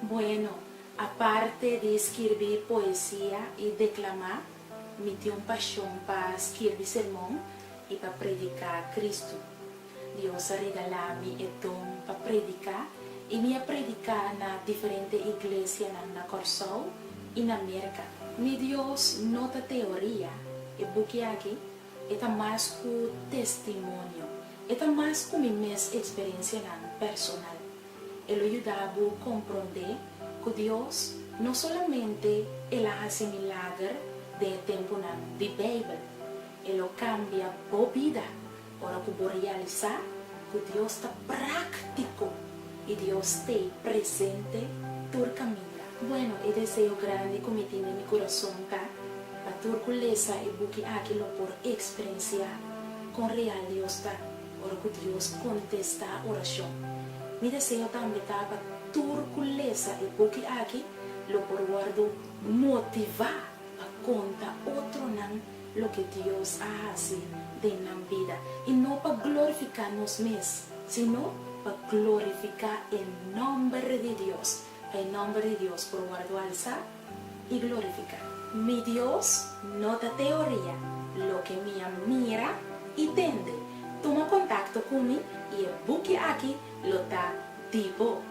Bueno, aparte di skirbi poesia i deklamá, mi tin un pashon pa skirbi sermon i pa prediká Kristu. Dios a regalá mi e don pa prediká i mi a prediká na diferente iglesianan na Kòrsou i na Merka. Mi Dios no ta teoria, e buki aki e ta mas ku testimonio, e ta mas ku mi mes eksperensianan personal. E lo yuda bo komprondé ku Dios no solamente el a hasi milager den e tempunan di Beibel, e lo kambia bo bida ora ku bo realisá ku Dios ta práktiko i Dios t'ei presente tur kaminda. Bueno, e deseo grandi ku mi tin den mi kurason ta pa tur ku lesa e buki aki lo por eksperensiá kon real Dios ta ora ku Dios kontestá orashon. Mi deseo tambe ta pa tur ku lesa e buki aki lo por wòrdu motivá pa konta otronan loke Dios a hasi den nan bida, i no pa glorifiká nos mes, sino pa glorifiká e nòmber di Dios, pa e nòmber di Dios por wòrdu alsá i glorifiká. Mi Dios no ta teoria, loke mi a mira i tende. Tuma kontakto ku mi i e buki aki lo ta di bo.